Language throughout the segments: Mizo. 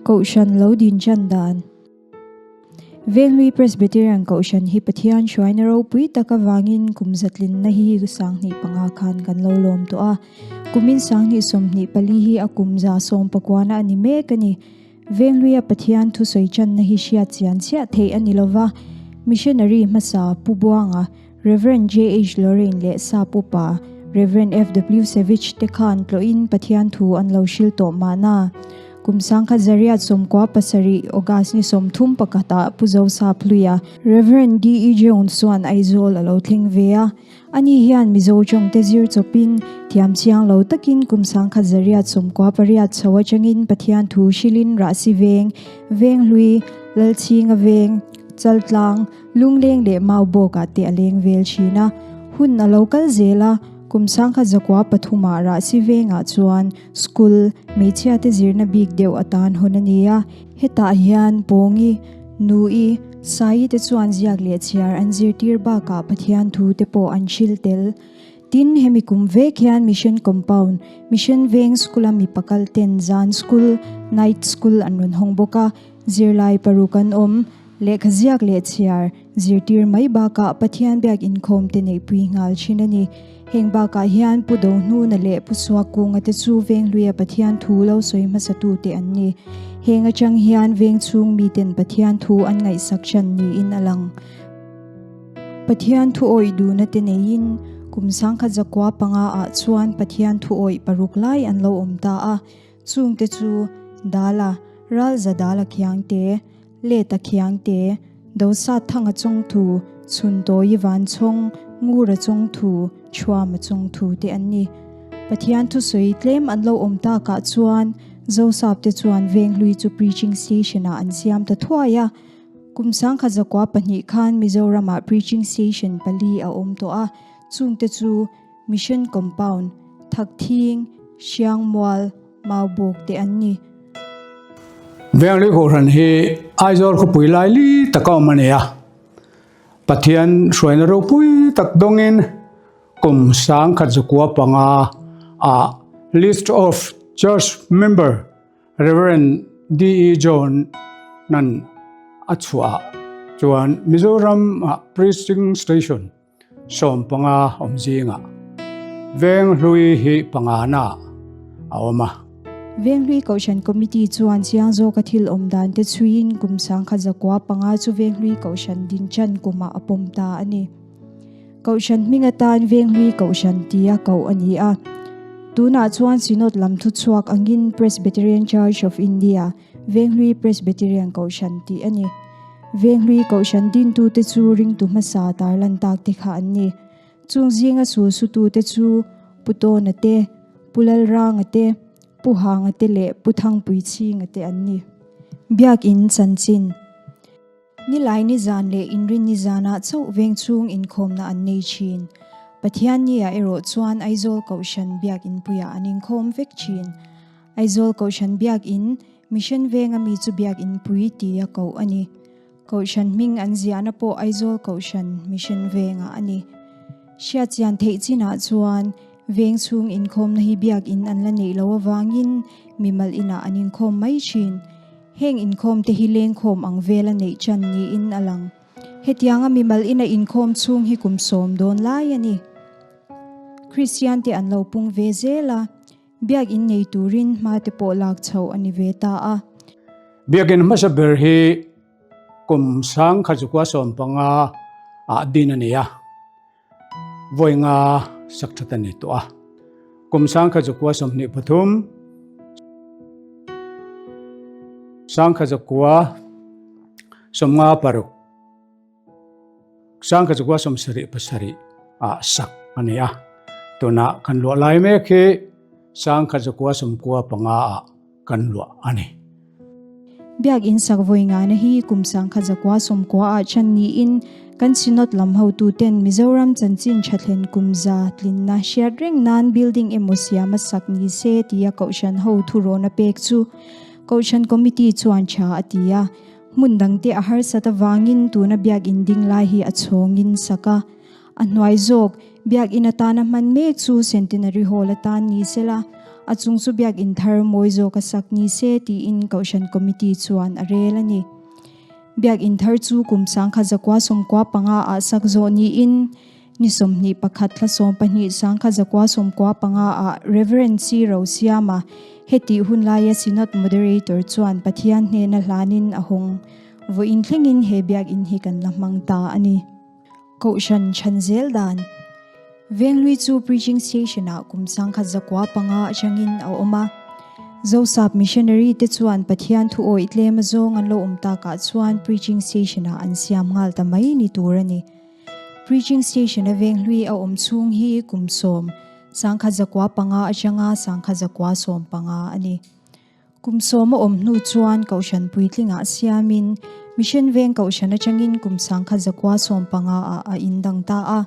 Kohhran lo din chan dan. Venghlui Presbyterian Kohhran hi Pathian hruaina ropui tak avangin kum zatlinna hi 2005 khan kan lo lawm tawh a. Kumin 2024 hi a kum 119 a ni mek a ni. Venghluia Pathian thusawi channa hi hriat chian chiah theih a ni lova, Missionary hmasa Pu Buanga, Rev. JH Lorraine leh Sap upa Rev. FW Savage te khan tlawhin Pathian thu an lo hril tawh mahna. Kum 1997, August ni 31 ah Pu Zosap Hluia, Rev. DE Jones chuan Aizawl a lo thleng ve a. Ani hian Mizo tawngte zir chawpin, thiam chiang lo takin kum 1998 chho atangin Pathian thu hrilhin Rahsi Veng, Venghlui, Lalchhinga Veng, Chaltlang, Lungleng leh Maubawkah te a leng vel thin a. Hun a lo kal zel a, kum 1903 ah Rahsi Vengah chuan school, hmeichhiate zirna bik deuh atan hawn a ni a. Hetah hian Pawngi, Nui, Saii te chuan ziak leh chhiar an zirtir bakah Pathian thu te pawh an hril tel. Tin, hemi kum vek hian Mission Compound, Mission Veng School-a mipa kal ten zan school, night school, an rawn hawng bawk a, zirlai paruk an awm. Lehkha ziak leh chhiar zirtir mai bakah Pathian biak inkhawm te neihpui nghal thin a ni. Heng bakah hian Pu Dohnuna leh Pu Suakunga te chu Venghluia Pathian thu lo sawi hmasatu te an ni. Heng atang hian veng chhung miten Pathian thu an ngaihsak hran niin a lang. Pathian thu awih duhna te neiin kum 1905 ah chuan Pathian thu awih paruk lai an lo awm ta a. Chungte chu Dala, Ralza Dala Khiangte, Leta Khiangte, Dosa Thanga Chawngthu, Chhuntawi Vanchhawng, Ngura Chawngthu, Thuama Chawngthu te an ni. Pathian thusawi tlem an lo awm takah chuan Zosap te chuan Venghlui chu Preaching Station ah an siam ta thuai a. Kum 1902 khan Mizoramah Preaching Station pali a awm tawh a, chungte chu Mission Compound, Thakthing, Hriangmual, Maubawk te an ni. Venghlui Kohhran hi Aizawl khawpui lai li taka awm a ni a. Pathian hruaina ropui tak dawngin kum 1905 ah List of Church Member Rev. D. E. John nan a chhuah chuan Mizoram ah Preaching Station 15 awm zingah Venghlui hi pangana a awm a. Venghlui Kohhran Committee chuan chiang zawka thil awm dan te chhuiin kum 1905 chu Venghlui Kohhran din chan kumah a pawm ta a ni. Kohhran hming atan Venghlui Kohhran tia koh a ni a. Tunah chuan Synod lam thuchhuak angin Presbyterian Church of India, Venghlui Presbyterian Kohhran tih a ni. Venghlui Kohhran dintute chu ringtu hmasa tarlan tak te kha an ni. Chung zinga sulsutute chu Pu Tawna te, Pu Lalranga te, Pu Hanga te leh Pu Thangpuichhinga te an ni. Biakinn chanchin. Nilai nizan leh inrin nizanah chauh veng chhung inkhawmna an nei thin. Pathianni-ah erawh chuan Aizawl Kohhran Biakinpuiah an inkhawm vek thin. Aizawl Kohhran Biakin, Mission Venga mi chu Biakinpui tia koh a ni. Kohhran hming an ziahna pawh Aizawl Kohhran, Mission Vengah a ni. Hriatchian theih chinah chuan veng chhung inkhawmna hi Biakin an la neih loh avangin mimal inah an inkhawm mai thin. Heng inkhawm te hi lengkhawm ang vela neih chan niin a lang. Hetianga mimal ina inkhawm chhung hi kum 10 dawn lai a ni. Kristian te an lo pung ve zel a, Biakinn nei turin hma te pawh lak chhoh a ni ve ta a. Biakinn hmasa ber hi kum 1915 ah din a ni a, vawi nga sak that a ni tawh a. Kum 1923, 1956, 1977 ah sak a ni a, tunah kan luah lai mek hi 1995 ah kan luah a ni. Biakinn sak vawi ngaina hi kum 1990 ah chan niin kan Synod lam hotuten Mizoram chanchin thathlen kum za tlinna hriat reng nan building emaw siam a sak ni se tia Kohhran ho thurawn a pek chu Kohhran Committee chuan tha a ti a. Hmun dangte a harsat avangin tuna biakinn ding lai hi a chhawngin sak a. A hnuai zawk, biakinn atana hman mek chu Centenary Hall atan ni sela. A chung chu biakinn thar mawi zawk a sak ni se tiin Kohhran Committee chuan a rel a ni. Biakinn thar chu kum 1995 ah sak zawh niin ni 21 thla 12 1995 ah Rev. C. Rosiama hetih hun laia Synod Moderator chuan Pathian hnena hlanin a hawng. Vawiin thlengin he biakinn hi kan la hmang ta a ni. Kohhran chhan zel dan. Venghlui chu Preaching Station-ah kum 1905 atangin a awm a. Zosap Missionary te chuan Pathian thu awih tlem azawng an lo awm takah chuan Preaching Station-ah an siam nghal ta mai ni tur a ni. Preaching Station-a Venghlui a awm chhung hi kum 10, 1905 atanga 1915 a ni. Kum sawm a awm hnu chuan Kohhran puitlingah siamin Mission Veng Kohhran atangin kum 1915 ah a indang ta a.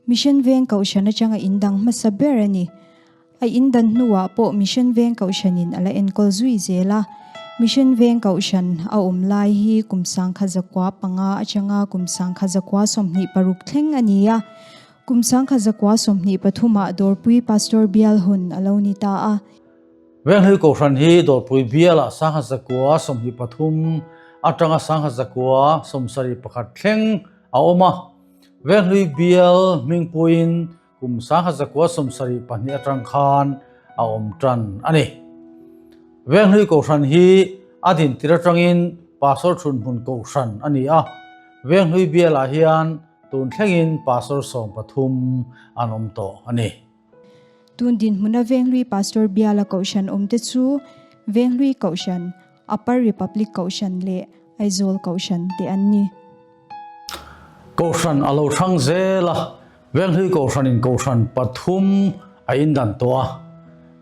Mission Veng Kohhran atanga indang hmasa ber a ni. A indan hnuah pawh Mission Veng Kohhranin a la enkawl zui zel a. Mission Veng Kohhran a awm lai hi kum 1905 atanga kum 1926 thleng a ni a. Kum 1923 ah Dawrpui Pastor Bial hawn a lo ni ta a. Venghlui Kohhran hi Dawrpui bialah 1923 atanga 1971 thleng a awm a. Venghlui bial hmingpuiin kum 1972 atang khan a awm tan a ni. Venghlui Kohhran hi a dintir atangin Pastor Thunhmun Kohhran a ni a. Venghlui bialah hian tun thlengin Pastor 13 an awm tawh a ni. Tun dinhmuna Venghlui Pastor Biala Kohhran awmte chu Venghlui Kohhran, Upper Republic Kohhran leh Aizawl Kohhran te an ni. Kohhran a lo hrang zel a, Venghlui Kohhranin Kohhran pathum a indan tawh a.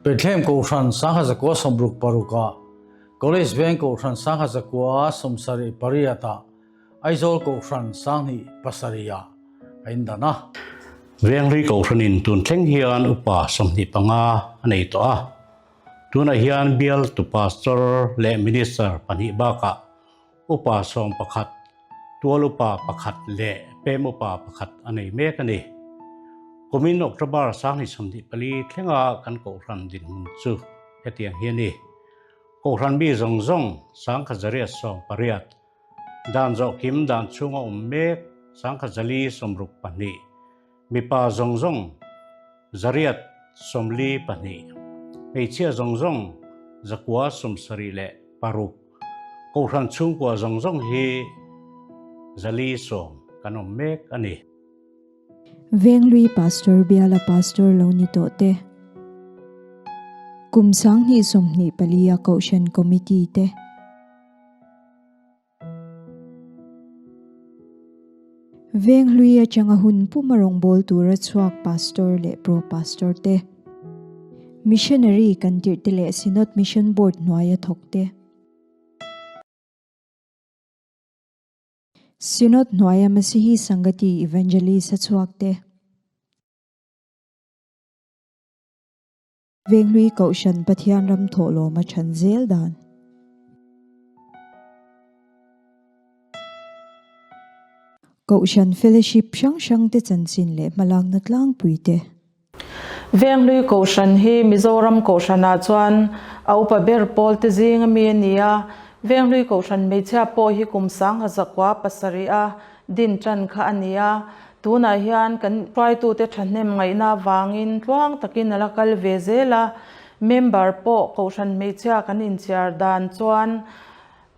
Bethlehem Kohhran 1966 ah, College Veng Kohhran 1978 ah, Aizawl Kohhran 2007 ah a indan a. Venghlui Kohhranin tun thleng hian upa 25 a nei tawh a. Tunah hian bialtu pastor leh minister pahnih bakah upa 11, tual upa pakhat leh pem upa pakhat a nei mek a ni. Kumin October 2024 thlenga kan Kohhran dinhmun chu hetiang hi a ni. Kohhran mi zawng zawng 1180, Dan zawh kim dan chhunga awm mek 1062, mipa zawng zawng 842, hmeichhia zawng zawng 976, Kohhran chhungkua zawng zawng hi 410 kan awm mek a ni. Venghlui Pastor biala Pastor lo ni tawh te. Kum 2024 a Kohhran Committee te. Venghlui atanga hun puma rawngbâwl tura chhuak Pastor leh Pro Pastor te, Missionary kan tirh te leh Synod Mission Board hnuaia thawk te, Synod hnuaia Masihi Sangati Evangelist a chhuak te. Venghlui Kohhran Pathian ram thawhlawm a chhan zel dan. Kohhran Fellowship hrang hrang te chanchin leh hmalakna tlangpui te. Venghlui Kohhran hi Mizoram Kohhranah chuan a upa ber pawl te zing ami a ni a. Venghlui Kohhran hmeichhia pawh hi kum 1907 a din tan kha a ni a. Tunah hian kan hruaitute thahnem ngaihna avangin tluang takin a la kal ve zel a, member pawh Kohhran hmeichhia kan inchhiar dan chuan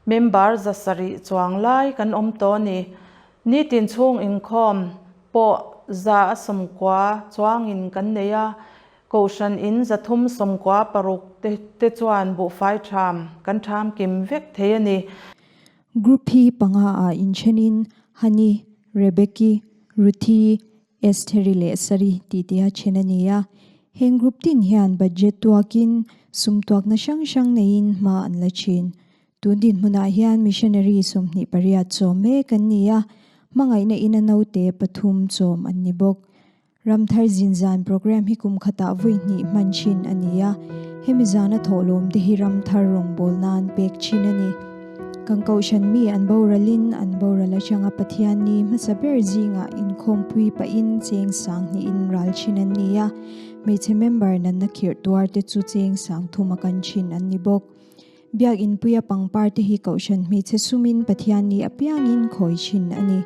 member 700 chuang lai kan awm tawh a ni. Nitin chhung inkhawm pawh 190 chuangin kan nei a, Kohhran in 396 te chuan buhfai tham kan tham kim vek thei a ni. Group hi panga ah inthenin Hani, Rebeki, Ruthi, Estheri leh Sari tih te a then a ni a. Heng group tin hian budget tuakin sum tuakna hrang hrang neiin hma an la thin. Tun dinhmunah hian missionary 28 chawm mek an ni a, hmangaihna ina naute pathum chawm an ni bawk. Ramthar zinzan programme hi kum khatah vawi hnih hman thin a ni a, hemi zana thawhlawm te hi ramthar rawngbâwl nan pek thin a ni. Kan kohhran mi an boralin an boral atanga Pathian ni hmasa ber zingah inkhawmpui pahin cheng sang hnihin ral thin an ni a, hmeichhe member natna khirh tuar te chu cheng sang thum a kan thin an ni bawk. Biak inpuia pangpar te hi kohhran hmeichhe sumin Pathian ni apiangin khawi thin a ni.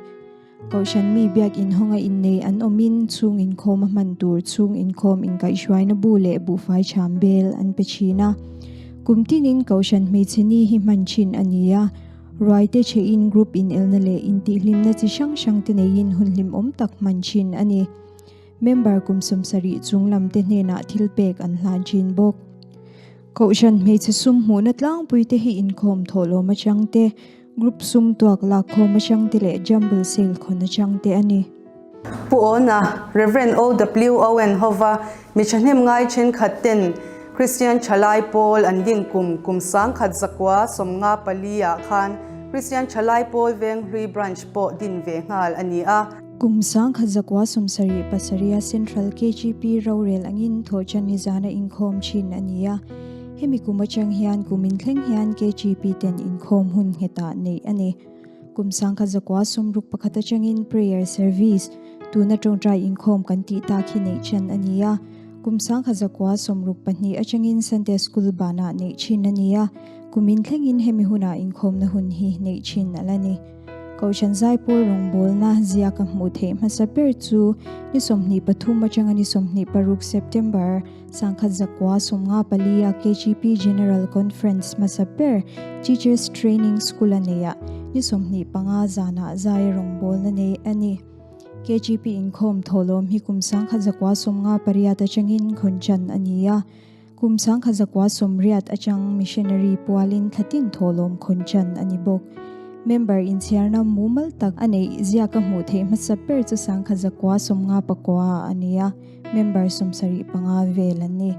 Kohhran mi biak inhawnga innei an awmin chhung inkhawm a hman tur chhung inkhawm inkaihhruaina bu leh buhfai chham bel an pe thin a. Kum tinin Kohhran hmeichhe ni hi hman thin a ni a, ruaite chhein group inelna leh intihhlimna chi hrang hrang te neiin hun hlimawm tak hman thin a ni. Member kum 70 chung lam te hnenah thil pek an hlan thin bawk. Kohhran hmeichhe sum hmuhna tlangpui te hi inkhawm thawhlawm atang te, Group sum tuak lakkhawm atang te leh jumble sale khawn atang te a ni. Pu Awna, Rev. OW Owen hova mi thahnem ngai thenkhat ten Kristian Thalai Pawl an din kum kum 1154 ah khan Kristian Thalai Pawl Venghlui Branch pawh din ve nghal a ni a. Kum 1977 a Central KGP rorel angin thawhchan hi zana inkhawm thin a ni a. Hemi kum atang hian kum inthleng hian KGP ten inkhawm hun nghetah neih a ni. Kum 1961 atangin Prayer Service, tuna tawngtai inkhawm kan tih tak hi neih than a ni a. Kum 1962 atangin Sunday School banah neih thin a ni a. Kum inthlengin hemi hunah inkhawmna hun hi neih thin a la ni. Kohhran Zaipawl rawngbawlna ziaka hmuh theih hmasa ber chu ni 23 atanga ni 26 September 1954 a KGP General Conference hmasa ber Teachers Training School a neihah ni 25 zanah zaia rawngbawlna nei a ni. KGP inkhawm thawhlawm hi kum 1958 atangin khawn chan a ni a. Kum 1980 atang missionary pualin thlatin thawhlawm khawn chan a ni bawk. Member inchhiarna mumal tak a neih ziaka hmuh theih hmasa ber chu 1959 a ni a, member 75 vel an ni.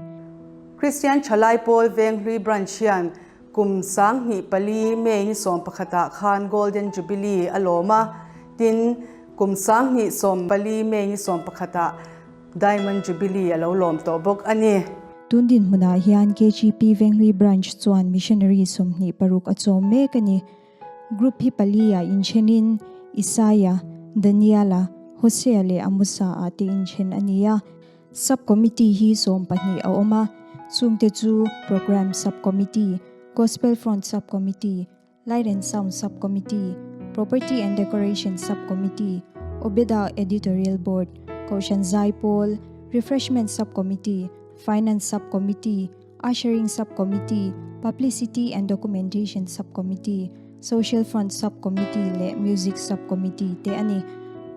Kristian Thalai Pawl Venghlui Branch hian kum 2004 May ni 11 ah khan Golden Jubilee a lawm a, tin, kum 2014 May ni 11 ah Diamond Jubilee a lo lawm tawh bawk a ni. Tun dinhmunah hian KGP Venghlui Branch chuan Missionary 26 a chawm mek a ni. Group hi pali ah inthenin Isaia, Daniela, Hosea leh Amosa ah te inthen a ni a. Sub Committee hi 12 a awm a, chungte chu Programme Sub Committee, Gospel Front Sub Committee, Light and Sound Sub-Committee, Property and Decoration Sub-Committee, Obeda Editorial Board, Kohhran Zaipawl, Refreshment Sub-Committee, Finance Sub-Committee, Ushering Sub-Committee, Publicity and Documentation Sub-Committee, Social Front Sub-Committee leh Music Sub-Committee te a ni.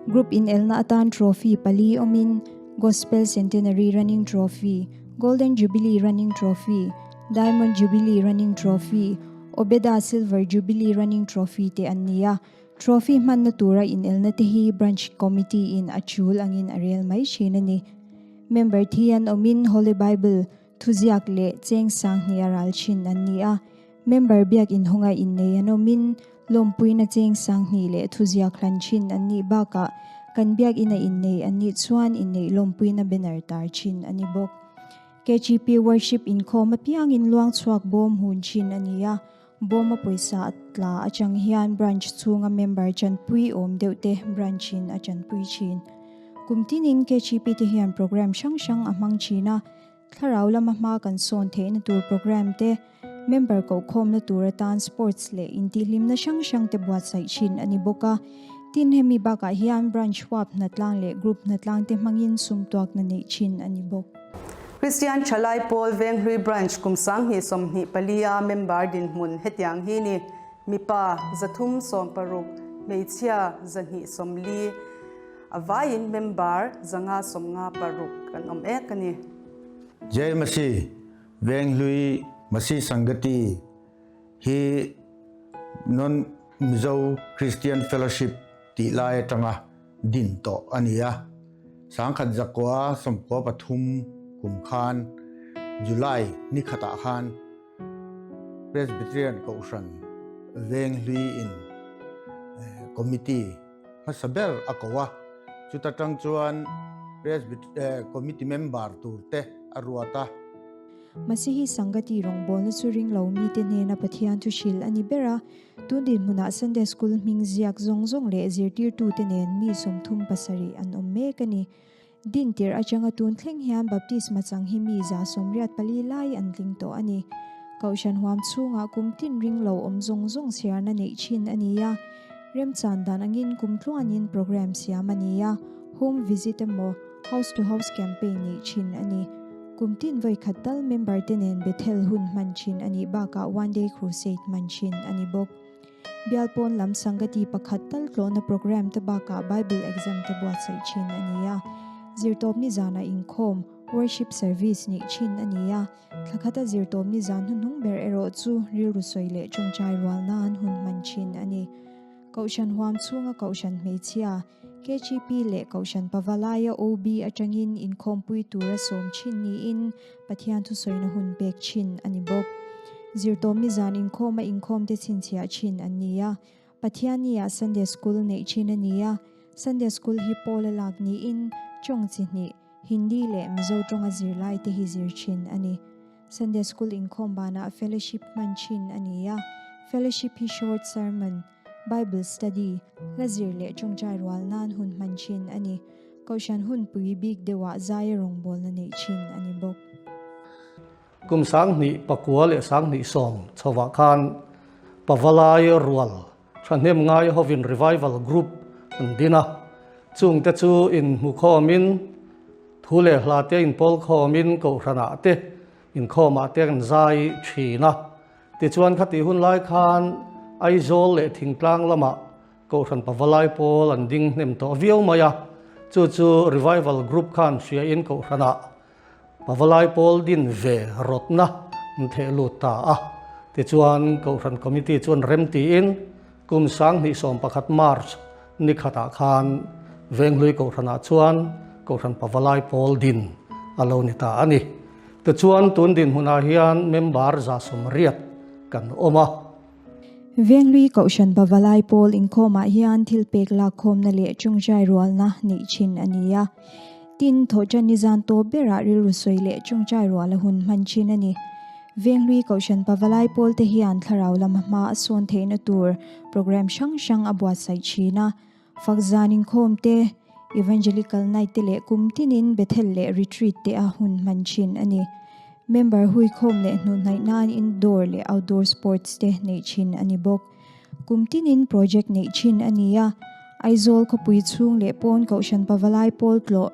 Group inelna atan trophy pali awmin, Gospel Centenary Running Trophy, Golden Jubilee Running Trophy, Diamond Jubilee Running Trophy, Obeda Silver Jubilee Running Trophy te an ni a, trophy hmanna tura inelna te hi Branch Committee in a chul angin a rel mai thin a ni. Member thi an awmin Holy Bible, thuziak leh cheng 2000 a ral thin an ni a, member biak inhawnga innei an awmin lawmpuina cheng 2000 leh thuziak hlan thin an nih bakah kan biak ina innei an nih chuan inneih lawmpuina banner tar thin a ni bawk. KGP Worship inkhawm apiangin luang chhuak bawm hun thin a ni a, bawma pawisa a tla atang hian branch chhunga member chanpui awm deuh te branch in a chanpui thin. Kum tinin KGP te hian program hrang hrang a hmang thin a, thlarau lama hma kan sawn theihna tur program te, member kohkhawmna tur atan sports leh intihhlimna hrang hrang te buatsaih thin a ni bawk a. Tin, hemi bakah hian branch huap hnatlang leh group hnatlang te hmangin sum tuakna neih thin a ni bawk. Kristian Thalai Pawl Venghlui Branch kum 2024 a member dinhmun hetiang hi ni, Mipa 360, hmeichhia 240, a vaiin member 556 kan awm ek a ni. Jai Masih Venghlui Masih Sangati hi Non Mizo Christian Fellowship tih lai atanga din tawh a ni a. 1993 kum khan July ni khatah khan Presbyterian Kohhran Venghlui in Committee hmasa ber a ko a, chuta tang chuan Committee member tur te a ruat a. Masihi Sangati rawngbawlna chu ring lo mite hnena Pathian thu hrilh a ni ber a. Tun dinhmunah Sunday School hming ziak zawng zawng leh zirtirtute nen mi 37 an awm mek a ni. Din tirh atanga tun thleng hian Baptisma chang hi mi 84 lai an tling tawh a ni. Kohhran huam chhungah kum tin ring lo awm zawng zawng chhiarna neih thin a ni a. Remchan dan angin kum tluanin programme siam a ni a, home visit emaw house to house campaign neih thin a ni. Kum tin vawi khat tal member te nen Bethel hun hman thin a nih bakah one day crusade hman thin a ni bawk. Bial pawn lam Sangati pakhat tal tlawhna programme te bakah Bible exam te buatsaih thin a ni a. Zirtawpni zanah inkhawm, worship service, neih thin a ni a. Thla khata zirtawpni zan hnuhnung ber erawh chu rilru sawi leh tawngtai rual nan hun hman thin a ni. Kohhran huam chhunga Kohhran hmeichhia, KGP leh Kohhran Pavalaia OB atangin inkhawmpui tura sawm thin niin Pathian thusawina hun pek thin a ni bawk. Zirtawpni zan inkhawma inkhawmte chhinchhiah thin an ni a. Pathianni-ah Sunday School neih thin a ni a. Sunday School hi Paula lak niin tawng chi hnih, Hindi leh Mizo tawnga zirlaite hi zir thin a ni. Sunday School inkhawm banah fellowship hman thin a ni a. Fellowship hi short sermon, Bible study, hla zir leh tawngtai rual nan hun hman thin a ni. Kohhran hun pui bik deuhah zaia rawngbawlna neih thin a ni bawk. Kum 2009 leh 2010 chhovah khan Pavalai rual thahnem ngai hovin Revival Group an din a, chungte chu inhmukhawmin thu leh hla te inpawlkhawmin kohhranah te inkhawmah te an zai thin a. Tichuan khatih hun lai khan Aizawl leh Thingtlang lamah Kohhran Pavalai pawl an ding hnem tawh viau mai a, chu chu Revival Group khan hriain Kohhranah Pavalai pawl din ve rawtna an theh lut ta a. Tichuan Kohhran Committee chuan rem tiin kum 2011 March ni khatah khan Venghlui Kohhranah chuan Kohhran Pavalai pawl din a lo ni ta a ni. Tichuan tun dinhmunah hian member 180 kan awm a. Venghlui Kohhran Pavalai pawl inkhawmah hian thil pek lakkhawmna leh tawngtai rualna neih thin a ni a. Tin, thawhtan ni zan tawp berah rilru sawi leh tawngtai ruala hun hman thin a ni. Venghlui Kohhran Pavalai pawl te hian thlarau lama hma a sawn theihna tur programme hrang hrang a buatsaih thin a. Fak zan inkhawm te, Evangelical Night te leh kum tinin Bethel leh Retreat te a hun hman thin a ni. Member huikhawm leh hnuhhnaih nan indoor leh outdoor sports te neih thin a ni bawk. Kum tinin project neih thin a ni a, Aizawl khawpui chhung leh pawn Kohhran Pavalai Pawl tlawh,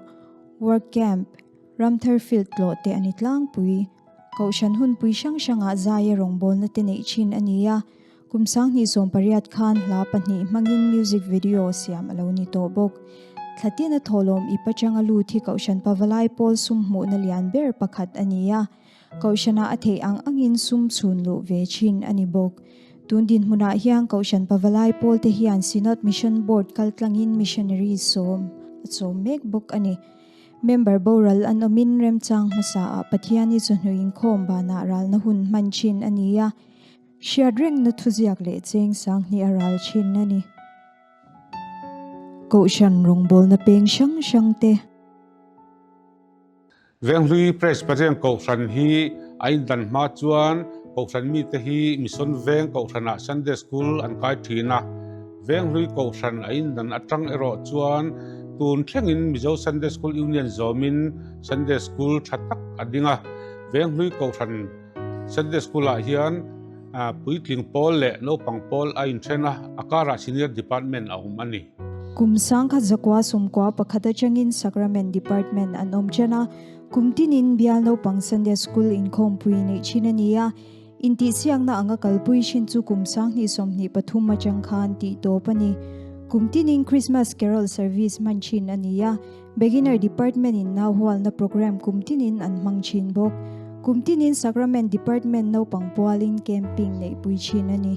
Work Camp, Ramthar Field tlawh te a ni tlangpui. Kohhran hunpui hrang hrangah zaia rawngbawlna te neih thin a ni a, Kum 2018 khan hla pahnih hmangin music video siam a lo ni tawh bawk. Thlatina thawhlawm i pachanga lut hi Kohhran Pavalai pawl sum hmuhna lian ber pakhat a ni a. Kohhranah a theih ang angin sum chhun luh ve thin a ni bawk. Tun dinhmunah hian Kohhran Pavalai pawl te hian Synod Mission Board kaltlangin missionary sawm a chawm mek bawk a ni. Member boral an awmin remchang hmasaah Pathian i chawhnu inkhawm banah ralna hun hman thin a ni a. Hriat rengna thuziak leh cheng 2000 a ral thin a ni. Kohhran rawngbawlna peng hrang hrang te. Venghlui Presbyterian Kohhran hi a indan hma chuan Kohhran mite hi Mission Veng Kohhranah Sunday School an kai thin a. Venghlui Kohhran a indan atang erawh chuan tun thlengin Mizo Sunday School Union zawmin Sunday School tha tak a ding a. Venghlui Kohhran Sunday School-ah hian puitling pawl leh naupang pawl a inthen a, a karah Senior Department a awm a ni. Kum 1991 atangin Sacrament Department an awm ṭan a, kum tinin bial naupang Sunday School inkhawmpui neih ṭhin a ni a, intihsiakna anga kalpui ṭhin chu kum 2023 atang khan tih tawp a ni. Kum tinin Christmas Carol Service hman ṭhin a ni a, Beginner Department in nau hualna programme kum tinin an hmang thin bawk. Kum tinin Sacrament Department naupang pualin camping neihpui thin a ni.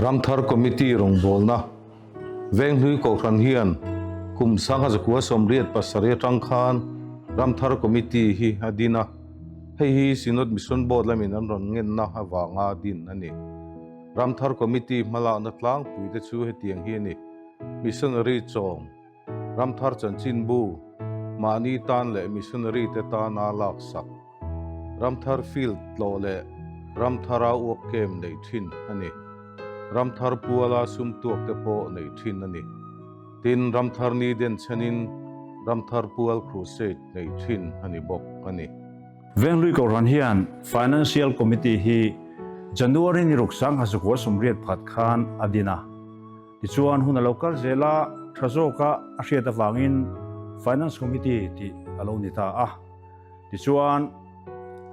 Ramthar Committee rawngbawlna Venghlui Kohhran hian kum 1987 atang khan Ramthar Committee hi a din a, hei hi Synod Mission Board lamin an rawn ngenna avanga din a ni. Ramthar Committee hmalakna tlangpuite chu hetiang hi a ni, Missionary chawm, Ramthar chanchinbu, mahni tan leh missionary te tana laksak, Ramthar field tlawh leh Ramthara uak kem neih thin a ni. Ramthar puala sum tuak te pawh neih thin a ni. Tin, Ramthar ni den chhenin Ramthar pual crusade neih thin a ni bawk a ni. Venghlui Kohhran hian Financial Committee hi January ni ruk 1981 khan a din a. Tichuan hun a lo kal zel a, tha zawka a hriat avangin Finance Committee tih a lo ni ta a. Tichuan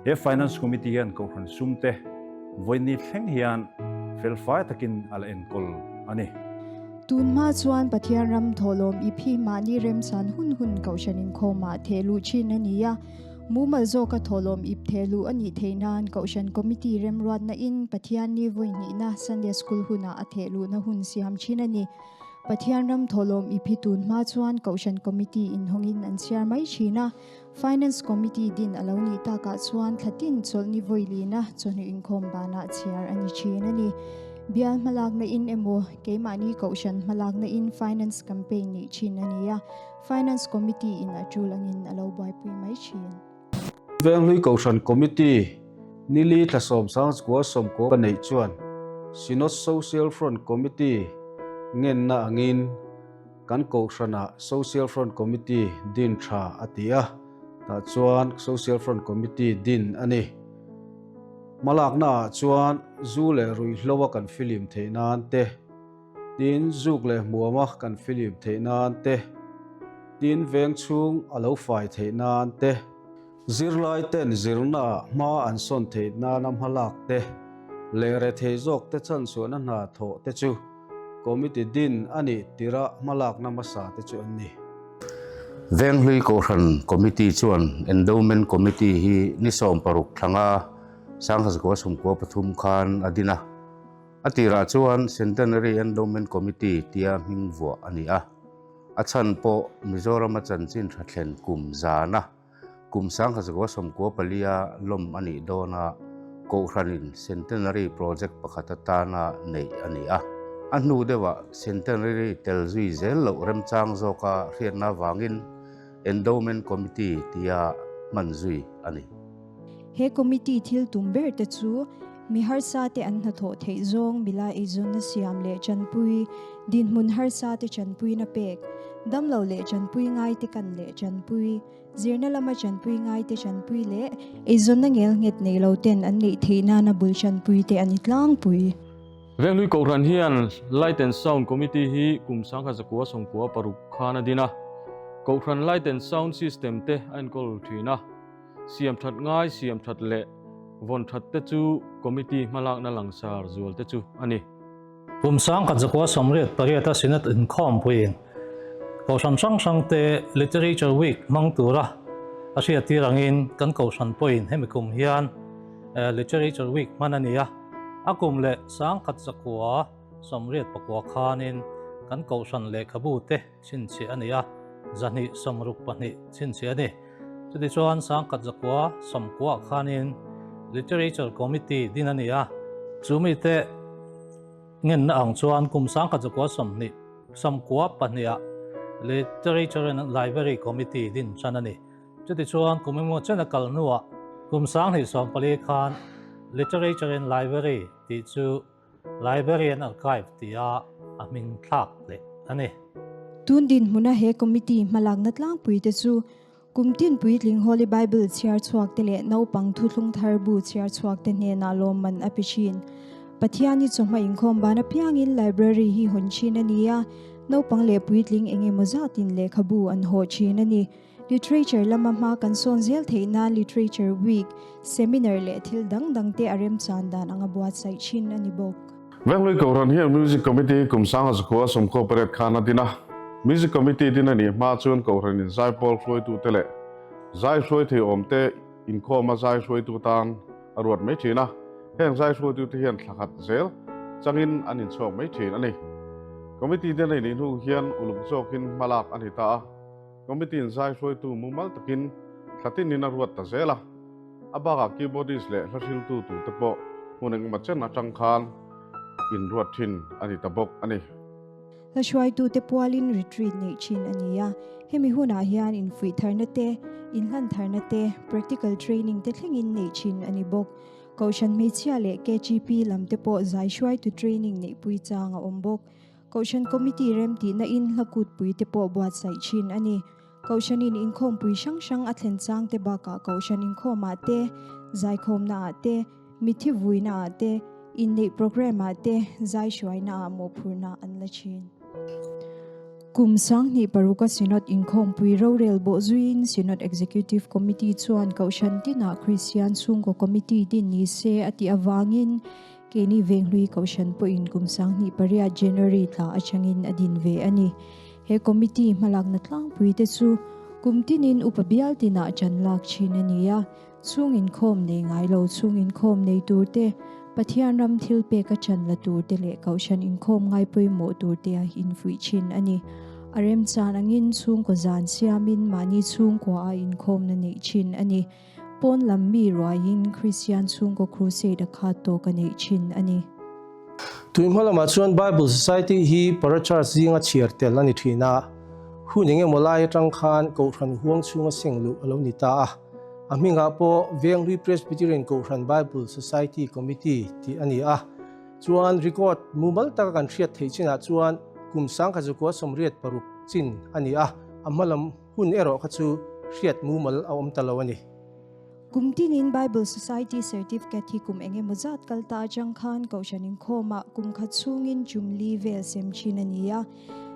he Finance Committee hian Kohhran sumte vawiin thleng hian felfai takin a la enkawl a ni. Tun hma chuan Pathian ram thawhlawm ip hi mahni remchan hun hun Kohhran inkhawmah theh luh thin a ni a. Mumal zawka thawhlawm ip theh luh a nih theih nan Kohhran Committee remruatna in Pathian ni vawi hnihna Sunday School hunah a theh luhna hun siam thin a ni. Pathian ram thawhlawm ip hi tun hma chuan Kohhran Committee inhawngin an chhiar mai thin a. Finance Committee din a lo nih takah chuan thlatin chawlhni vawi lina chawhnu inkhawm banah chhiar a ni thin a ni. Bial hmalakna in emaw keimahni Kohhran hmalakna in Finance Campaign nih thin a ni a. Finance Committee in a tul angin a lo buaipui mai thin. Venghlui Kohhran Committee nili thla 10 sawmkua ka neih chuan Synod Social Front Committee ngenna angin kan Kohhranah Social Front Committee din tha a ti a, tah chuan Social Front Committee din a ni. Hmalakna ah chuan zu leh ruihhlo a kan filim theih nan te, Tin, zuk leh hmuama kan filim theih nan te, tin veng chhung a lo fai theih nan te, zirlai ten zirnaah hma an sawn theih nana hmalak te leh rethei zawk te chanchhuahna hna thawh te chu committee din a nih tirah hmalakna hmasa te chu an ni. Venghlui Kohhran Committee chuan Endowment Committee hi ni 16 thlanga 1993 khan a din a. A tirah chuan Centenary Endowment Committee tia hming vuah a ni a, a chhan pawh Mizorama chanchin tha thlen kum zana kum 1994 lawm a nih dawna Kohhranin Centenary Project pakhat atana neih a ni a. A hnu deuhah Centenary tel zui zel loh remchang zawka hriatna avangin Endowment Committee tia hman zui a ni. He committee thil tum ber te chu mi harsa te an hnathawh theih zawng mila eizawnna siam leh chanpui, dinhmun harsa te chanpuina pek, damlo leh chanpui ngai te kan leh chanpui, zirna lama chanpui ngai te chanpui leh eizawnna ngel nghet nei lo ten an neih theih nana bul chanpui te a ni tlangpui. Venghlui Kohhran hian Light and Sound Committee hi kum 1996 khan a din a, Kohhran Light and Sound System te a enkawl thin a. Siam that ngai siam that leh vawn that te chu committee hmalakna langsar zual te chu a ni. Kum 1988 a Synod inkhawmpuiin Kohhran hrang hrang te Literature Week hmang tura a hriattir angin kan Kohhran pawhin hemi kum hian Literature Week hman a ni a, a kum leh 1989 khanin kan Kohhran lehkhabu te chhinchhiah a ni a, 262 chhinchhiah a ni. Chutichuan 1990 khanin Literature Committee din a ni a, chu mite ngenna ang chuan kum 1992 Literature and Library Committee din tan a ni. Chutichuan kum engemaw chen a kal hnuah kum 2014 khan Literature and Library tih chu Library and Archive tia a hming thlak leh a ni. Tun dinhmuna he committee hmalakna tlangpui te chu kum tin puitling Holy Bible chhiar chhuak te leh naupang thuthlung thar bu chhiar chhuak te hnenah lawmman a pe thin. Pathian hi chawhma inkhawm ban apiangin library hi hawn thin a ni a, naupang leh puitling eng emaw zatin lehkhabu an hawh thin a ni. Literature lama hma kan sawn zel theih nan Literature Week, Seminar leh thil dang dang te a remchan dan anga buatsaih thin a ni bawk. Venghlui Kohhran hian Music Committee hi kum 1900 sawmkhaw pariat khan a din a. Music Committee din a nih hma chuan Kohhranin zaipawl hruaitute leh zai hruai thei awmte inkhawma zai hruaitu tan a ruat mai thin a. Heng zai hruaitute hian thla khat zel changin an inchhuak mai thin a ni. Committee te nei nih hnu hian uluk zawkin hmalak a ni ta a, Committee in zai hruaitu mumal takin thla tinin a ruat ta zel a. A bakah keyboardist leh hla hriltu turte pawh hmun engemaw chen atang khan inruat thin a ni ta bawk a ni. Hla hruaitute pualin retreat neih thin a ni a, hemi hunah hian infuih tharna te, inhlan tharna te, practical training te thlengin neih thin a ni bawk. Kohhran hmeichhia leh KGP lam te pawh zai hruaitu training neihpui chang a awm bawk. Kohhran committee remtihna in hla kutpui te pawh buatsaih thin a ni. Kohhranin inkhawmpui hrang hrang a thlen chang te bakah kohhran inkhawmah te, zaikhawmnaah te, mitthi vuinaah te, inneih programme-ah te zai hruainaah mawhphurhna an la thin. Kum 2006a Synod inkhawmpui rorel bawh zuiin Synod Executive Committee chuan Kohhran tinah Kristian chhungkaw Committee din ni se a tih avangin keini Venghlui Kohhran pawhin kum 2008 January thla atangin a din ve a ni. He committee hmalakna tlangpui te chu kum tinin upa bial tinah ṭan lak thin a ni a, chhung inkhawm nei ngai lo chhung inkhawm nei tur te, Pathian ram thil pek a ṭan la tur te leh kohhran inkhawm ngai pawimawh tur te a infuih thin a ni. A remchan angin chhungkaw zan siamin mahni chhungkua a inkhawmna neih thin a ni. Pawn lam mi ruaiin Kristian chhungkaw crusade a khat tawk a neih thin a ni. Tui hma lamah chuan Bible Society hi Parachurch zinga chhiar tel a ni thin a, hun eng emaw lai atang khan Kohhran huang chhunga seng luh a lo ni ta a. A hmingah pawh Venghlui Presbyterian Kohhran Bible Society Committee tih a ni a. Chuan record mumal taka kan hriat theih chinah chuan kum 1986 chin a ni a, a hma lam Hun erawh kha chu hriat mumal a awm ta lo a ni. Kum tinin Bible Society Certificate hi kum eng emaw zat kal ta atang khan Kohhran inkhawmah kum khat chhungin tum li vel sem thin a ni a,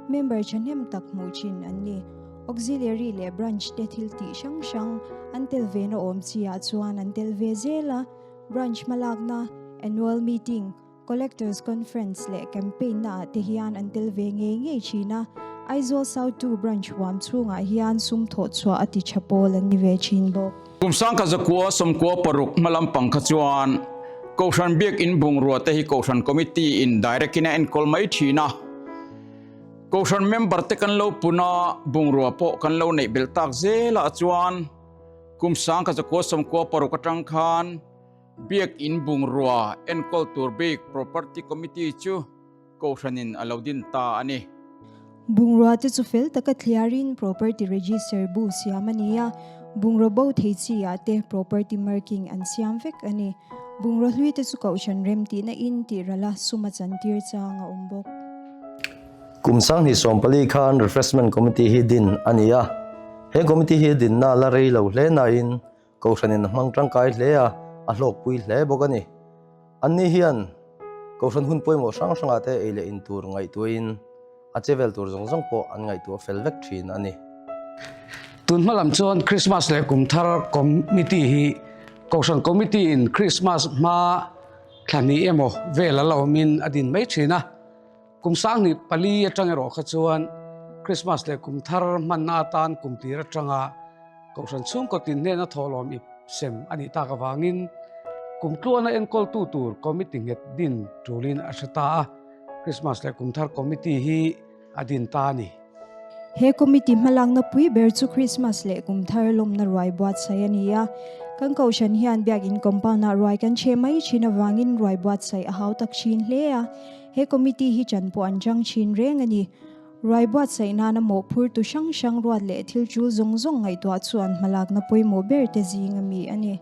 member thahnem tak hmuh thin an ni. Auxiliary leh Branch te thil tih hrang hrang an tel ve na awm chi ah chuan an tel ve zel a, Branch hmalakna, Annual Meeting, Collectors Conference leh Campaign na ah te hian an tel ve ngei ngei thin a, Aizawl South 2 Branch huam chhungah hian sum thawh chhuah a ti tha pawl an ni ve thin bawk. Kum 1996 hma lampang kha chuan Kohhran Biakin bungrua te hi Kohhran Committee in direct in a enkawl mai thin a, Kohhran member te kan lo pun a, bungrua pawh kan lo neih belh tak zelah chuan kum 1996 atang khan Biakinn bungrua enkawl tur bik Property Committee chu Kohhranin a lo din ta a ni. Bungrua te chu fel taka thliarin Property Register bu siam a ni a, bungraw bo thei chi ah te Property Marking an siam vek a ni. Bungraw hlui te chu Kohhran rem tihna in tih rala sum a chantir chang a awm bawk. Kum 2014 khan Refreshment Committee hi din a ni a, he committee hi dinna la rei lo hle nain Kohhranin a hmang tangkai hle a, a hlawkpui hle bawk a ni. Anni hian Kohhran hun pawimawh hrang hrangah te ei leh in tur ngaihtuahin a che vel tur zawng zawng pawh an ngaihtuah fel vek thin a ni. Tun hma lam chuan Krismas leh kum thar Committee hi Kohhran Committee in Krismas hma thla hnih emaw vel a la awmin a din mai thin a. Kum 2004 atang erawh kha chuan Krismas leh kum thar hmanna atan kum tir atanga Kohhran chhungkaw tin hnena thawhlawm ip sem a nih tak avangin kum tluana enkawltu tur committee nghet din tulin a hre ta a, Krismas leh kum thar committee hi a din ta a ni. He committee hmalakna pui ber chu Krismas leh kum thar lawmna ruai buatsaih a ni a. Kan Kohhran hian Biakin compound-ah ruai kan chhe mai thin avangin ruai buatsaih a hau tak thin hle a. He committee hi chan pawh an chang thin reng a ni. Ruai buatsaih nana mawhphurtu hrang hrang ruat leh thil tul zawng zawng ngaihtuah chu an hmalakna pawimawh ber te zing a mi a ni.